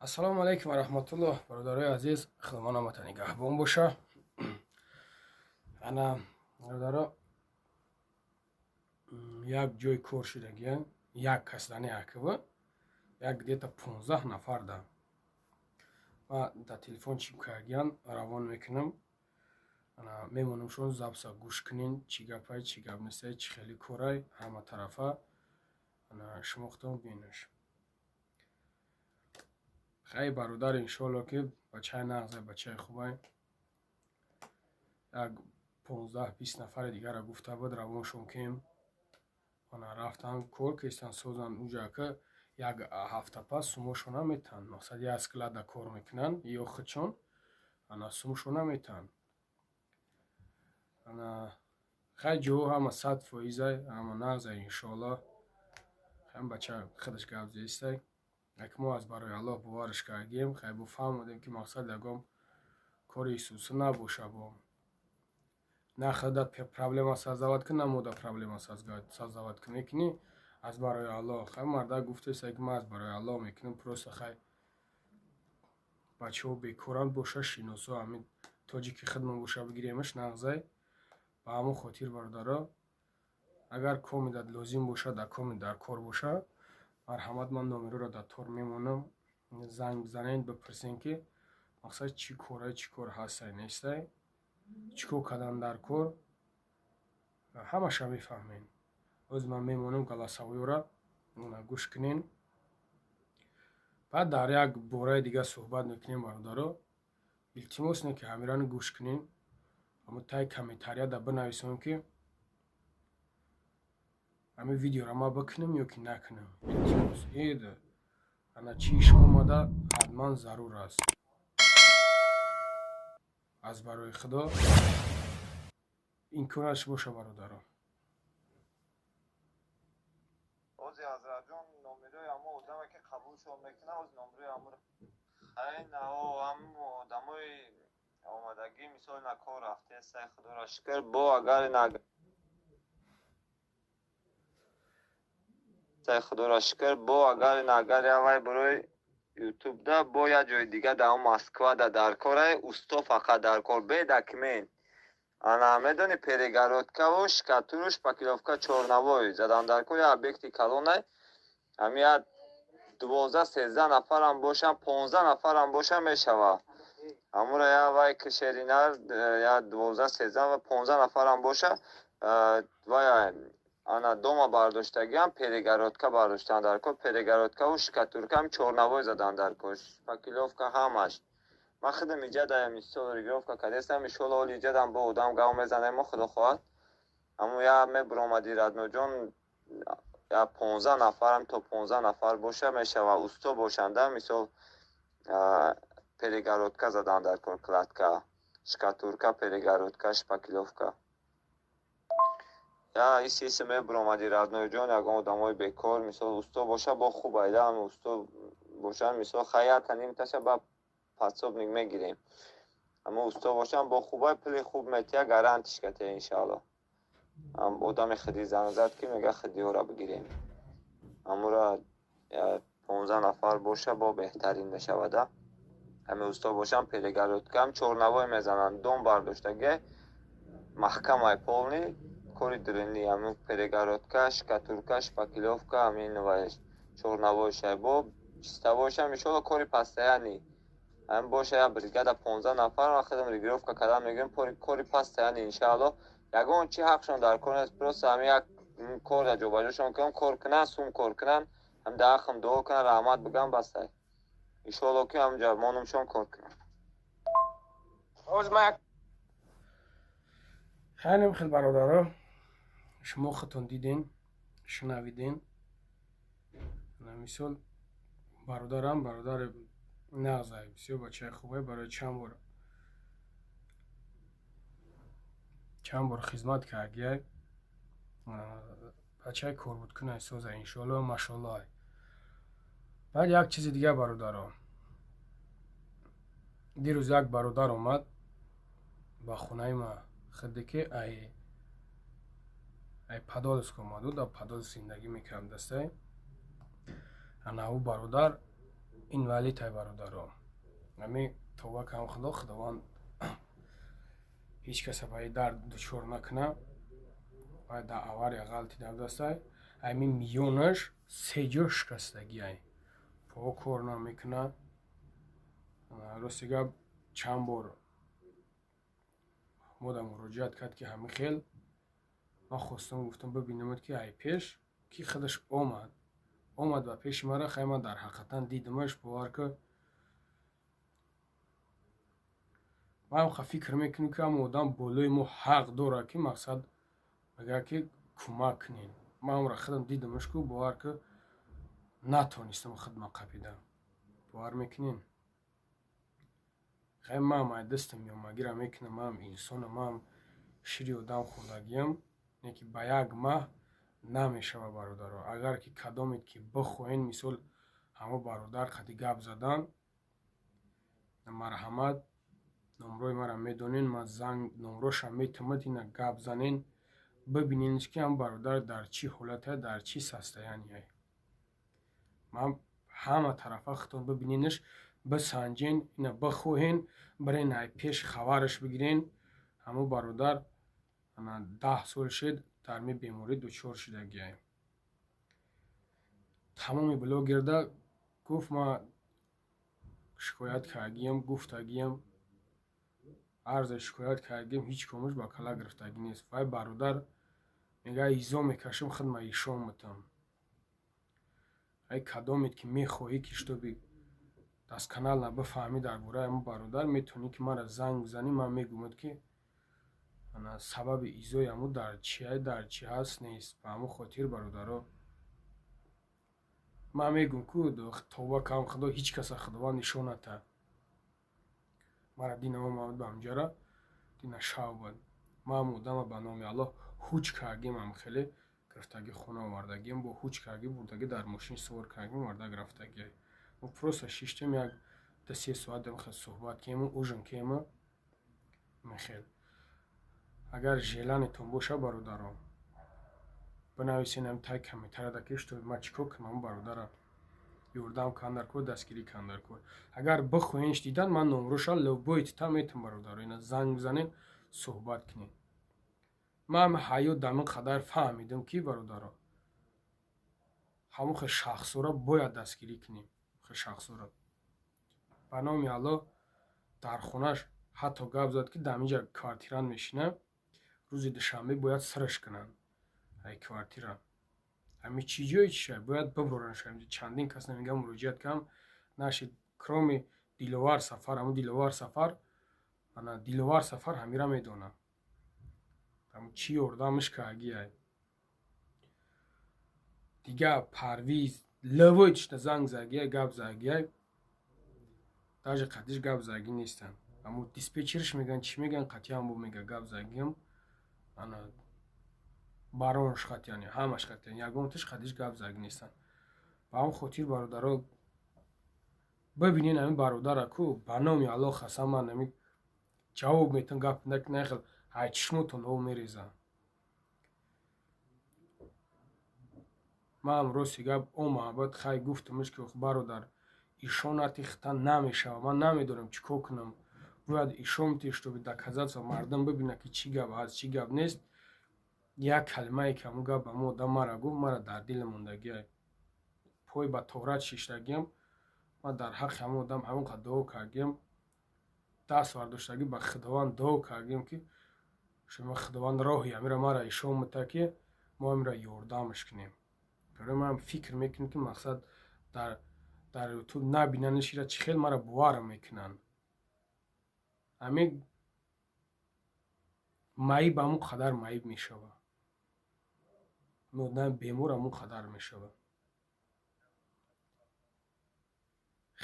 Ассалому алайкум ва раҳматуллоҳ, бародарои азиз, хидмат нигаҳбон боша. Ана, бародаро, як ҷои кор шудагия, як касдани аква, як где-то 15 нафар да. Ма дар телефон чип кардиян, равон мекунам. Ана мемонам, шумо запись а гӯш кунин, чӣ гапай, чӣ гап нестай, чӣ хели корай, ҳама тарафа. Ана шумо худтон бинаш. Хай, бародар, иншоалло, ки бачаи нағзай, бачаи хубай. Як 15-20 нафари дигара гуфта буд, равоншон кем. Ана рафтан, кор кестан, созан уҷака, як ҳафта пас сумошон наметаҳанд. Мақсад, як склад а кор мекунанд ё худшон, ана сумошон наметаҳанд. Ана хай, ҷо ҳама 100%-ай, ҳама нағзай, иншоалло. Хай, бача худаш гап зестай. Як мо аз барои Аллоҳ бовараш кардем, хай, бо фаҳмодем, ки мақсад ягон кори исуса набоша, бо на худа проблема создавать кун, на мода проблема создавать кун, мекунӣ аз барои Аллоҳ. Хай, мардак гуфтеста, ки ман аз барои Аллоҳ мекунам, просто хай, бачаҳо бекоранд, боша шиносо, ҳамин тоҷики хидмат боша, бигиремаш, нағзай. Ба ҳамон хотир, бародаро, агар комидат лозим боша, дар комид дар кор боша, марҳамат, ман номероро дар тор мемонам, занг бизанед, бипурсем, ки мақсад чӣ корай, чӣ кор ҳастай, нестай, чӣ кор кардан дар кор, ҳамаша мефаҳмем. Оз ман мемонам голосовой ора, гӯш кунен. Баъд дар як бораи дигар суҳбат мекунем, бародаро. Илтимос не, ки ҳамирани гӯш кунем, амо таи комментария да бинависем, ки ҳамин видеоро ман бикунем ё ки накунам. Илтимос, ед ана чӣ ишқ омада, ҳатман зарур аст. Аз барои Худо имконаш боша, бародаро. Ози, Ҳазратҷон, номерои ҳамо одаме, ки қабулшон мекунад, оз номерои ҳамо хай нао ҳам одамои омадагӣ, мисол, на кор рафтеста, худоро шукр, бо агар на худоро шукр, бо агар на агар явай барои ютубда, бо як ҷои дига дар Москва да дар корай, усто фақат дар кор, бе документ. Ана медони, перегородка ву штукатуру, шпаклёвка, чорнавой задан дар кор, як объекти калонай. Ҳами як 12-13 нафарам бошам, 15 нафарам бошам, мешава. Ҳамура я вай кишеринар, я 12-13 ва 15 нафарам боша, вай ана дома бардоштагиам, перегородка бардоштан дар кор, перегородка ву штукатурка ҳам, чорнавой задан дар кор, шпаклёвка, ҳамаш. Ман худам иҷадаям, мисол, регировка кардестам, иншолло, оли иҷадам бо одам гав мезанем, худо хоҳад. Ҳамо я мебуромади, Радноҷон, я 15 нафарам, то 15 нафар боша, мешава, усто бошанда, мисол, перегородка задан дар кор, кладка, штукатурка, перегородка, шпаклёвка. Я иси иси мебуромади, Радноҷон, ягон одамои бекор, мисол, усто боша, бо хуб айда, ҳами усто бошанд, мисол, хаята нимташа ба подсобник мегирем. Ама усто бошам, бо хубай, пули хуб метия, гарантиш катия, иншаалло. Одами хиди занг зад, ки мега, хидиёра бигирем. Амура 15 нафар боша, бо беҳтарин мешавада. Ҳами усто бошам, перегородка ам чорнавой мезананд, дом бардоштаге, маҳкамай, полный кори дурунӣ, ҳами перегородка, штукатурка, шпаклёвка, ҳамин вай чорнавой шайбо чистовой шам, иншолло, кори постоянный. Ҳамин боша, як бригада 15 нафар, ман худам регировка кардан мегирем, кори постоянный, иншаалло. Ягон чи ҳақшон дар кор нест, просто ҳами як кор да ҷобаҷошон кунам, кор кунанд, сум кор кунанд, ҳам дар ҳаққам дуо кунанд, раҳмат бигӯям, бастай. Иншоалло, ки ҳамҷа монумшон, кор кунанд. Хайнем хел, бародаро, шумо худтон диден, шунавиден. Мисол, бародарам, бародари нағзай, бисёр бачаи хубай, барои чанд бор хизмат кардияй, бачаи корбудкунай, соза, иншоалло, машоллоҳ. Баъд як чизи дигар, бародаро, дирӯз як бародар омад ба хонаи ма, худе ки ай Подольск омаду, дар Подольск зиндагӣ мекард дастай. Ана ӯ бародар Инвалид ай, бародаро. Ами тавба кам Худо, Худованд ҳеҷ каса ба и дард дучор накуна. Вай дар авария ғалтида будастай. Ами миёнаш се ҷо шикастагиай, по кор намекуна. Рости гап, чанд бор мода муроҷиат кард, ки ҳамин хел ман хостам, гуфтам, бибинамад, ки ай пеш ки худаш омад ба пеши мара. Хай, ман дар ҳақиқатан дидамаш, бовар ки, ман фикр мекунем, ки ҳама одам болои мо ҳақ дорад, ки мақсад мегӯяд, ки кӯмак кунед. Ман амра худам дидамаш ку, бовар ки, натонистам худма қапида. Бовар мекунед? Хай, ман ай дастам меомагира мекунам, ман инсонам, ман шири одам хӯрдагиам, не ки ба як маҳ намешава, бародаро. Агар ки кадомед ки бихоҳен, мисол, ҳамо бародар қади гап задан, марҳамат, номрои мара медонен, ман занг номрошам метавонад, ина гап занен, бибиненш, ки ҳам бародар дар чӣ ҳолате, дар чӣ состояние. Ман ҳама тарафа худтон бибиненш, бисанҷен, ина бихоҳен, бирен, ай пеш хабараш бигирен. Ҳамо бародар 10 сол шед дар ми беморӣ дучор шудагиай. Тамоми блогерда гуфт, ман шикоят кардагиам, гуфтагиам, арза шикоят кардагиам, ҳеҷ комаш ба кала гирифтагӣ нест. Вай бародар мега, изо мекашам, худма ишон метам. Ай кадомед ки мехоҳӣ, ки чтобы досконально бифаҳмӣ дар бораи ҳамон бародар, метавонӣ, ки мара занг бизанӣ, ман мегӯмад, ки сабаби изои ҳамо дар чия, дар чӣ ҳаст, нест. Ба ҳамон хотир, бародаро, ман мегӯм ку, тавба кам Худо, ҳеҷ каса Худованд нишон ната. Мара дина омад ба ҳамҷара, дина шав буд. Ман одама, ба номи Аллоҳ, ҳуҷ кардагим, ам хеле гирифтагӣ, хона овардагиам, бо ҳуҷ кардагӣ, бурдагӣ, дар мошин сувор кардагим, оварда гирафтагӣ. Мо просто шиштем, як 2-3 соат хел суҳбат кему, ужин кему мехел. Агар желание тон боша, бародаро, бинависен ам тай комментарияда, ки что ман чӣ кор кунам, бародара ёрдам кан дар кор, дастгирӣ кан дар кор. Агар бихоҳенш дидан, ман номроша любой тита метам, бародаро, ина занг бизанед, суҳбат кунед. Ман ҳаёт дар ин қадар фаҳмидам, ки, бародаро, ҳамон хел шахсҳоро бояд дастгирӣ кунем. Хел шахсҳоро, ба номи Аллоҳ, дар хонаш ҳатто гап зад, ки дар инҷа квартирант мешинам, рӯзи душанбе бояд сирш кунанд ай квартира. Ҳами чӣ ҷои чиша бояд биброранш. Чандин кас намегам, муроҷиат кардам, нашид, кроме Диловар Сафар. Ҳамун Диловар Сафар, ана Диловар Сафар ҳамира медонам, ҳамун чӣ ёрдамаш кардагиай. Дига Парвиз лавои чишта занг задагиай, гап задагиай, даже қатиш гап задагӣ нестам. Ҳамун диспетчерш мегӯянд, чӣ мегӯянд, қатъиян бо мега гап задагиам, ана баронш қатъиян, ҳамаш қатъиян, ягонташ қатиш гап задагӣ нестам. Ба ҳамн хотир, бародаро, бибинен ҳамин бародара ку, ба номи Аллоҳ қасам, ман ами ҷавоб метам, гап нахел, ай чишмотон об мерезам. Ман рости гап омабад, хай, гуфтамш, ки бародар, ишонати хита намешава, ман намедонам чӣ кор кунам, бояд ишон чтобы доказаться, мардум бибинад, ки чӣ гап ҳаст, чӣ гап нест. Як калимае ки ҳамун гап ба мо одам мара гуфт, мара дар дили мондагиай, пой ба тоҳрат шиштагиам. Ман дар ҳаққи ҳамон одам ҳамон қадр дуо кардагиам, даст бардоштагӣ ба Худованд дуо кардагиам, ки шумо, Худованд, роҳи ҳамира мара ишон мета, ки мо ҳамира ёрдамаш кунем. Барои ман фикр мекунем, ки мақсад дар Ютуб набинанаш, ира чӣ хел мара боварам мекунанд. Ҳамин маиб ҳамон қадар маиб мешавад, одами бемор ҳамон қадар мешавад.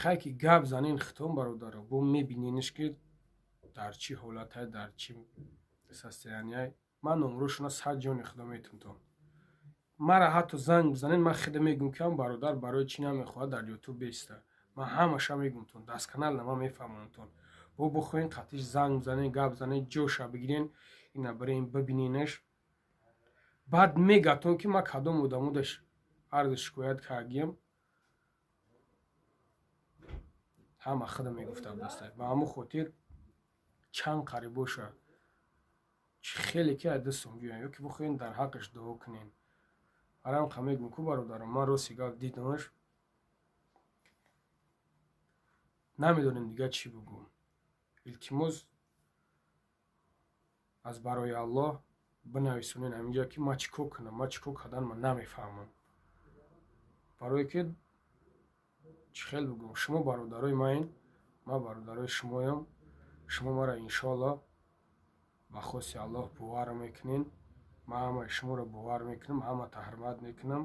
Хай, ки гап занен хитон, бародаро, бо мебиненш, ки дар чӣ ҳолатае, дар чӣ состояние. Ман номрошона сад ҷони худо метумтон, мара ҳатто занг бизанед, ман худо мегӯм, ки ҳам бародар барои чӣ намехоҳад дар Ютуб беиста. Ман ҳамаша мегӯмтон, досконально ман мефаҳмонамтон. Бо бихоҳен, қатиш занг бизанед, гап занед, ҷоша бигирен, ина бирен, бибиненаш. Баъд мегатон, ки ман кадом одамодаш арзи шикоят кардагиам. Ҳама худа мегуфта будастай. Ба ҳамун хотир чанд қариб боша, хеле ки аз дастон биёян, ё ки бихоҳен дар ҳаққаш дуо кунен. Ҳарамқа мегӯм ку бародарам, ман рости гап дидамаш, намедонем дигар чӣ бигӯм. Илтимос аз барои Аллоҳ бинависонен ҳаминҷа ки ман чӣ кор кунам, ман чӣ кор кардан ман намефаҳмам. Барое ки чӣ хел бигӯм, шумо бародарои маин, ман бародарои шумоям. Шумо маро иншоаллоҳ ба хости Аллоҳ бовар мекунен. Ман ҳамаи шуморо бовар мекунам, ҳамата ҳурмат мекунам.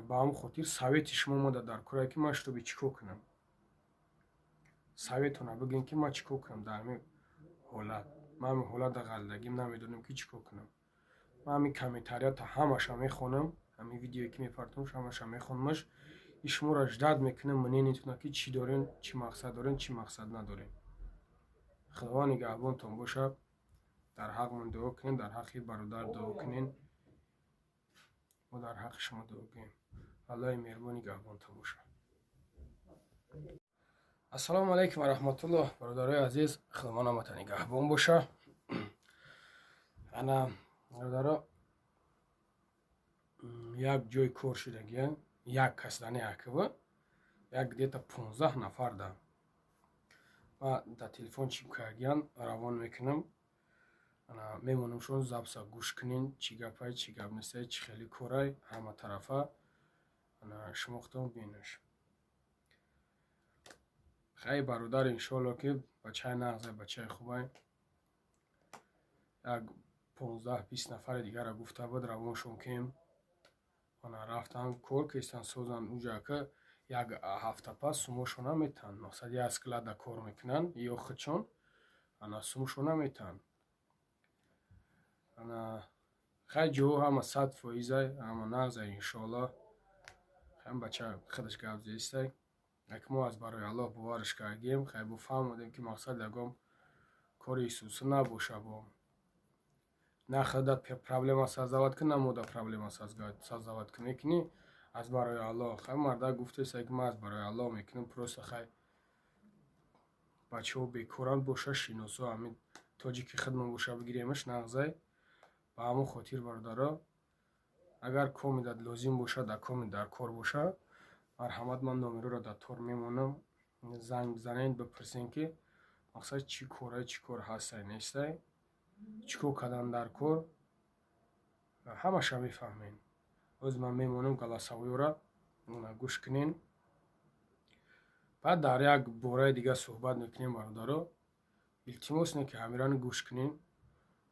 Ба ҳамон хотир совети шумо мода дар корае ки ман шутоби чӣ кор кунам. Советона бигӯен ки ман чӣ кор кунам дар ҳамин ҳолат. Ман ҳамин ҳолат дар ғалдагим намедонам ки чӣ кор кунам. Ман ҳамин комментарията ҳамаша мехонам, ҳамин видеое ки мепартонам ҳамаша мехонамаш. И шуморо ждать мекунам мнениятона ки чӣ дорен, чӣ мақсад дорен, чӣ мақсад надорен. Худованд нигаҳбонтон бошад. Дар ҳаққмон дуо кунен, дар ҳаққи бародар дуо кунен. Мо дар ҳаққи шумо дуо кунем. Аллоҳи меҳрубон нигаҳбонтон бошад. Ассалому алайкум ва раҳматуллоҳ, бародарои азиз, Худованд ҳамата нигаҳбон боша. Ана бародаро, як ҷои кор шудагия, як кас да не аква, як где-то 15 нафар да. Ма да телефон чип кардиян, равон мекунам. Ана мемонам шон записа гӯш кунен, чӣ гапай, чӣ гап нестай, чӣ хели корай, ҳама тарафа. Ана шумо худтон бинаш. Хай бародар, иншоалло ки бачаи нағзай, бачаи хубай. Як 15-20 нафари дигарро гуфта буд, равоншон кем. Ана рафтан кор кестан созан уҷака як ҳафта пас сумошон наметаҳанд. Мақсад як склада кор мекунанд ё худшон, ана сумошон наметаҳанд. Ана хай ҷо ҳама 100%-ай, ҳама нағзай иншоалло. Хай бача худаш гап зестай. Як мо аз барои Аллоҳ бовараш кардем, хай бо фаҳмодем ки мақсад ягон кори исуса набоша бо. На худа проблема создавать кун, на мода проблема создавать кун. Мекунӣ аз барои Аллоҳ. Хай марда гуфтеса ки ман аз барои Аллоҳ мекунам, просто хай бачаҳо бекоранд боша, шиносо ҳамин тоҷики хидмат боша бигиремаш нағзай. Ба ҳамон хотир бародаро, агар комедат лозим боша, дар комед дар кор боша, марҳамат, ман номероро дар тор мемонам, занг бизанед, бипурсен ки мақсад чӣ корай, чӣ кор ҳастай, нестай, чӣ кор кардан дар кор, ҳамаша мефаҳмем. Ҳозир ман мемонам голосовойро гӯш кунен. Баъд дар як бораи дигар суҳбат мекунем бародаро. Илтимос не ки ҳамирани гӯш кунен.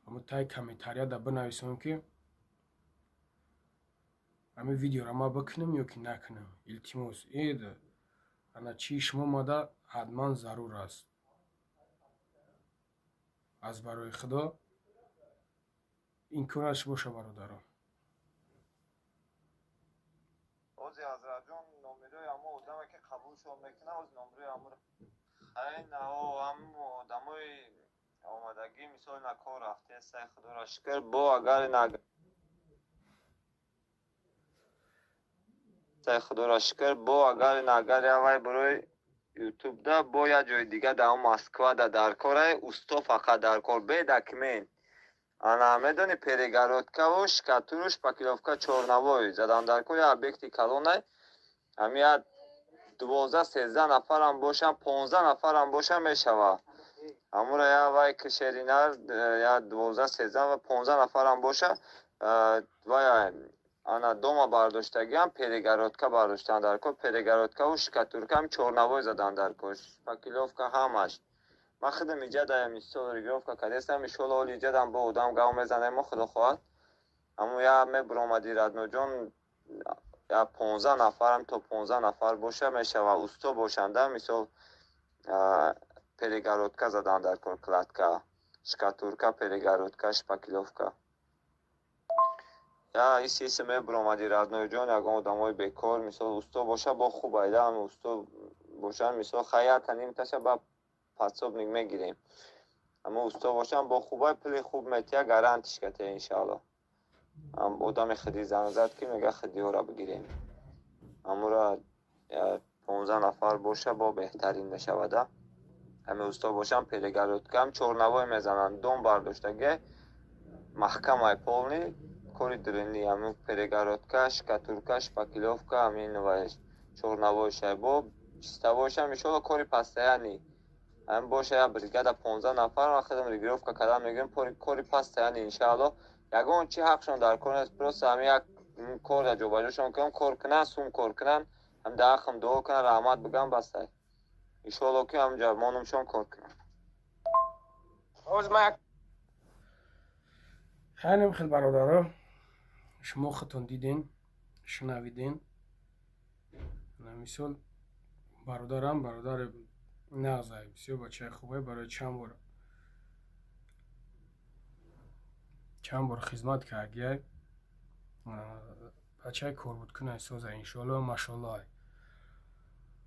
Ҳамо таи комментарияда бинависем ки ҳамин видеоро ман бикунам ё ки накунам. Илтимос, ана чии шумо мада ҳатман зарур аст. Аз барои Худо имконаш боша бародаро. Ози Ҳазратҷон номерои ҳамо одаме ки қабулшон мекунад, ози номерои ҳаморо хай нао ҳамо одамои омадагӣ мисол на кор рафтеста, Худоро шукр, бо агар на Худоро шукр, бо агар на агар явай барои ютубда бо як ҷои дига дар Москвада дар корай усто фақат дар кор бе документ. Ана медони перегородкаву шкатуру шпаклёвка чорнавой задан дар кор як объекти калонай. Ҳами як 12-13 нафарам бошам, 15 нафарам бошам мешава. Ҳамура як вай кишеринар як 12-13 ва 15 нафарам боша, вай ана дома бардоштагиам перегородка бардоштан дар кор, перегородкаву шкатуркам чорнавой задан дар кор, шпаклёвка ҳамаш. Ман худам иҷадаям регировка кардестам, иншоалло ҳоли иҷадам бо одам гав мезанем, худо хоҳад. Ҳамо як мебуромади Радноҷон, як 15 нафарам то 15 нафар боша мешава, усто бошанда, мисол перегородка задан дар кор, кладка, шкатурка, перегородка, шпаклёвка. Я иси иси мебуромади Радноҷон, ягон одамои бекор, мисол усто боша бо хуб айда, ҳами усто бошанд, мисол хай якта нимташа ба подсобник мегирем. Аммо усто бошам бо хубай пули хуб метия, гарантиш катия иншаалло. Ам одами хиди занг зад ки мега хидиҳоро бигирем. Амура 15 нафар боша, бо беҳтарин мешавада. Ҳами усто бошам, перегородкам чорнавой мезананд, дом бардоштаге, маҳкамай, полный кори дурунӣ, ҳами перегородка, штукатурка, шпаклёвка, ҳамин чорнавой шайбо, чистовойшам, иншолло, кори постоянный. Ҳамин боша, як бригада 15 нафар, ман худам регулировка кардан мегирем, кори постоянный, иншаалло. Ягон чи ҳақшон дар кор нест, просто ҳами як корра ҷобаҷошон кунам, кор кунанд, сум кор кунанд, ҳам дар ҳаққам дуо кунанд, раҳмат бигӯям, бастай. Иншоалло, ки ҳамҷа монумшон, кор кунанд. Хайнем хел, бародаро, шумо худтон диден, шунавиден. Мисол, бародарам бародари нағзай, бисёр бачаи хубе, барои чанд бор хизмат кардияй, бачаи корбудкунай, соза, иншоалло, машоллоҳ.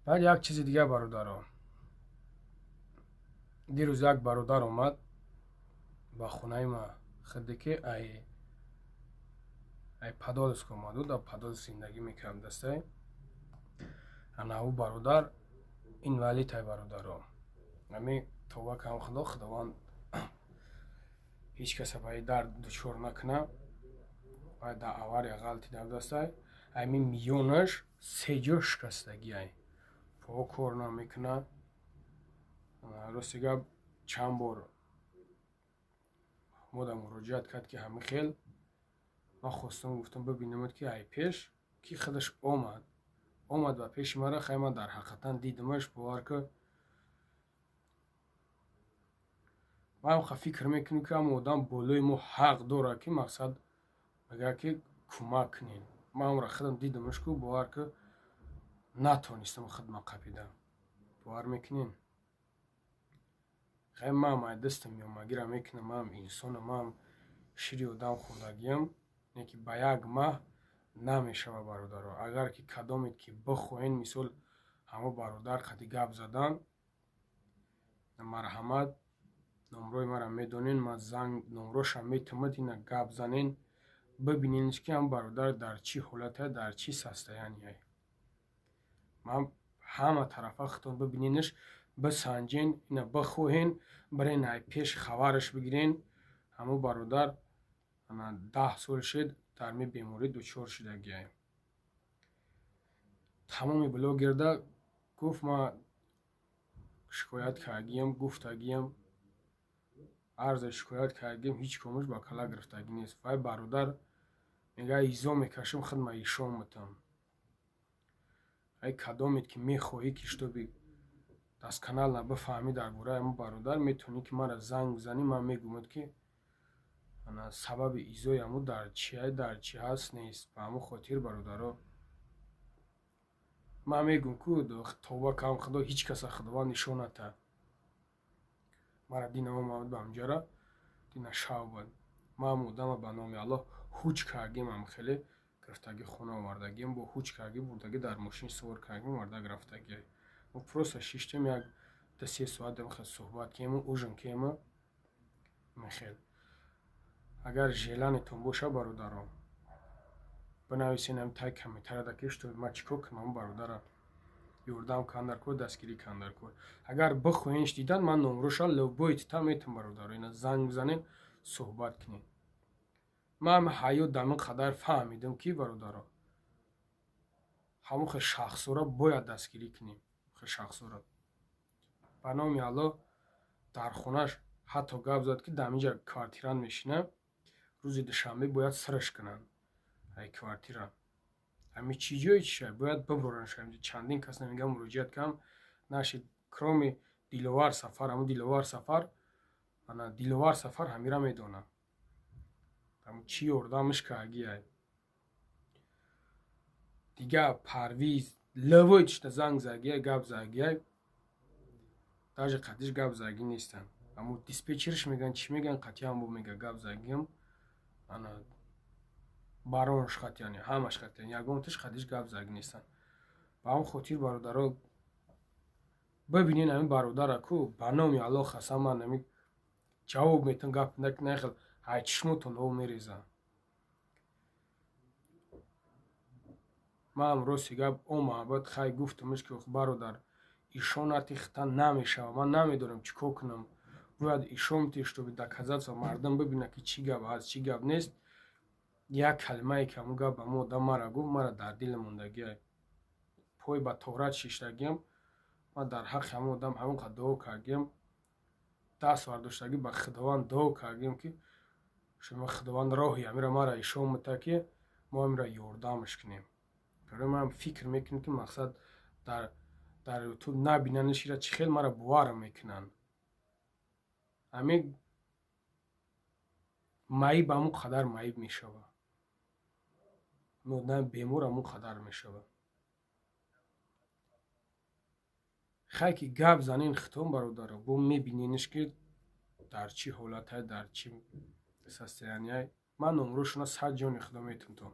Баъд як чизи дигар, бародаро, дирӯз як бародар омад ба хонаи ма, худе ки ай Подольск омаду, дар Подольск зиндагӣ мекард дастай. Ана ӯ бародар инвалид ай, бародаро. Ами тавба кам, Худо, Худованд ҳеҷ каса ба ин дард дучор накуна. Вай дар авария ғалтида дастай, ами миёнаш се ҷо шикастагиай, по кор намекуна. Рости гап, чанд бор мода муроҷиат кард, ки ҳами хел ман хостам, гуфтам, бибинамад, ки ай пеш ки худаш омад ба пеши мара. Хай, ман дар ҳақиқатан дидамаш, бовар ки, ман фикр мекунем, ки ҳама одам болои мо ҳақ дорад, ки мақсад мегӯяд, ки кӯмак кунем. Ман амра худам дидамаш ку, бовар ки, натонистам худма қапида, бовар мекунем? Хай, ман ай дастам меомагира мекунам, ман инсонам, ман шири одам хӯрдагиам, не ки ба як маҳ намешава, бародаро. Агар ки кадомед ки бихоҳен, мисол, ҳамо бародар қади гап задан, марҳамат, номрои мара медонен, ман занг номроша метавонад, ина гап занен, бибиненш, ки ҳам бародар дар чӣ ҳолате, дар чӣ состояние. Ман ҳама тарафа худтон бибиненш, бисанҷен, ина бихоҳен, бирен ай пеш хабараш бигирен. Ҳамо бародар 10 сол шид дар ми беморӣ дучор шудагиай. Тамоми блогерда гуфт, ман шикоят кардагиам, гуфтагиам, арза шикоят кардагиам, ҳеҷ комаш ба кала гирифтагӣ нест. Вай бародар мега, изо мекашам, худма ишон метам. Ай кадомед ки мехоҳӣ, ки чтобы досконально бифаҳмӣ дар бораи ҳамон бародар, метавонӣ, ки мара занг бизанӣ, ман мегӯям, ки сабаби изои ҳамо дар чия, дар чӣ ҳаст, нест. Ба ҳамон хотир, бародаро, ман мегӯм ку, тавба кам, Худо ҳеҷ каса Худованд нишон ната. Мара дина омад ба ҳамҷара, дина шав буд, ман одама ба номи Аллоҳ ҳуҷ кардагим, ам хеле гирифтагӣ, хона овардагиам, бо ҳуҷ кардагӣ, бурдагӣ, дар мошин сувор кардагим, оварда рафтагӣ. Мо просто шиштем, як 2-3 соат хел суҳбат кардему, ужин кардему. Мехел, агар желание тон боша, бародаро, бинависен ам тай комментарияда, ки что ман чӣ кор кунам, бародара ёрдам кунам дар кор, дастгирӣ кунам дар кор. Агар бихоҳенш дидан, ман номроша любой тита метавон, бародаро, ина занг бизанед, суҳбат кунед. Ман ҳаёт дар мин қадар фаҳмидам, ки, бародаро, ҳамон хел шахсҳоро бояд дастгирӣ кунем, хел шахсҳоро. Ба номи Аллоҳ, дар хонаш ҳатто гап зад, ки дар инҷа квартирант мешина, рӯзи душанбе бояд сирш кунанд ай квартира. Ҳами чӣ ҷое чиша бояд бибуранд. Чандин кас намегам, муроҷиат кардам, нашид, кроме Диловар Сафар. Ҳамун Диловар Сафар, ана Диловар Сафар ҳамира медонам, чӣ ёрдамаш кардагиай. Дигар Парвиз лавои чишта занг задагиай, гап задагиай, даже қатиш гап задагӣ нестам. Аммо диспетчерш мегӯянд, чӣ мегӯянд, қатъиян бо мега гап задагиам, ана баронш қатъиян, ҳамаш қатъиян, ягонташ қатиш гап задагӣ нестанд. Ба ҳамон хотир, бародаро, бибинен ҳамин бародара ку, ба номи Аллоҳ қасам, ман ами ҷавоб метавон гап нахел, ай чишмотон об мерезам. Ман рости гап омабад хай гуфтамш ки бародар, ишонати хита намешава, ман намедонам чӣ кор кунам. Бояд ишон ти, чтобы доказаться, мардум бибинад, ки чӣ гап ҳаст, чӣ гап нест. Як калимае ки ҳамун гап ҳамун одам мара гуфт, мара дар дил мондагиай, пой ба тоҳрат шиштагиам. Ман дар ҳаққи ҳамун одам ҳамон қадр дуо кардагиам, даст бардоштагӣ ба Худованд дуо кардагиам, ки шумо Худованд роҳи ҳамира мара ишон мета, ки мо ҳамира ёрдамаш кунем. Барои ман фикр мекунем, ки мақсад дар Ютуб набинаниш, ира чӣ хел мара бовар мекунанд. Ҳамин маиб ҳамун қадар маиб мешавад, одами бемор ҳамун қадар мешавад. Хай ки гап занен хитон, бародаро, бо мебинениш, ки дар чӣ ҳолатае, дар чӣ состояние. Ман номрошона сад ҷони худо метунтон.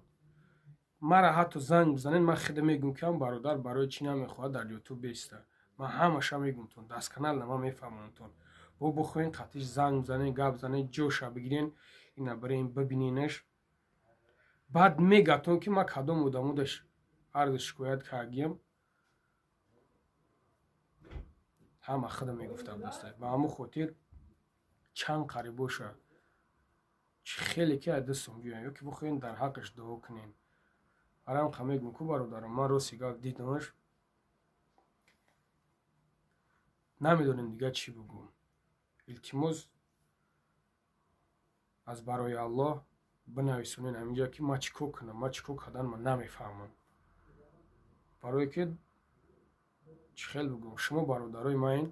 Мара ҳатто занг бизанед, ман худо мегӯм, ки ам бародар барои чӣ намехоҳад дар Ютуб беиста. Ман ҳамаша мегӯмтон, дастканал ман мефаҳмонамтон. Бо бихоҳен, қатиш занг бизанед, гап занед, ҷоша бигирен, ина бирен бибиненаш. Баъд мегатон, ки ман кадом одамодаш арзи шикоят кардагиам. Ҳама худо мегуфтам даста. Ба ҳамун хотир чанд қариб боша, хеле ки аз дастон биёян, ё ки бихоҳен, дар ҳаққаш дуо кунен. Барам мегӯм ку, бародарам, ман рости гап дидамаш, намедонем дигар чӣ бигӯм. Илтимос, аз барои Аллоҳ бинависонед ҳаминҷа, ки ман чӣ кор кунам, ман чӣ кор кардан ман намефаҳмам. Барое ки чӣ хел бигӯм, шумо бародарои маин,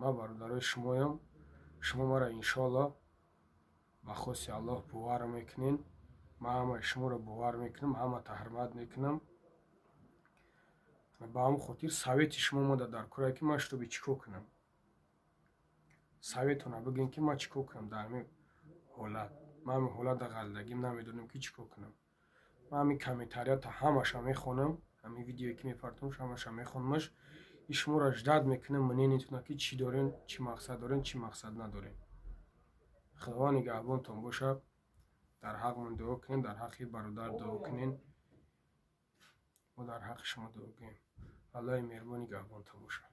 ман бародарои шумоям. Шумо мара иншоаллоҳ ба хости Аллоҳ бовар мекунед. Ман ҳамаи шуморо бовар мекунам, ҳамата ҳурмат мекунам. Ба ҳамон хотир совети шумо мода дар корае, ки ман шутоби чӣ кор кунам. Советона бигӯем, ки ман чӣ кор кунам дар ҳамин ҳолат. Ман ҳамин ҳолат ғалдагим, намедонам, ки чӣ кор кунам. Ман ҳамин комментарията ҳамаша мехонам, ҳамин видеое ки мепартомш, ҳамаша мехонамаш. И шуморо ждать мекунам, мнениятона, ки чӣ дорен, чӣ мақсад дорен, чӣ мақсад надорен. Худованд нигаҳбонтон бошад. Дар ҳаққмон дуо кунем, дар ҳаққи бародар дуо кунем, мо дар ҳаққи шумо дуо кунем. Аллоҳи меҳрубон нигаҳбонтон бошад.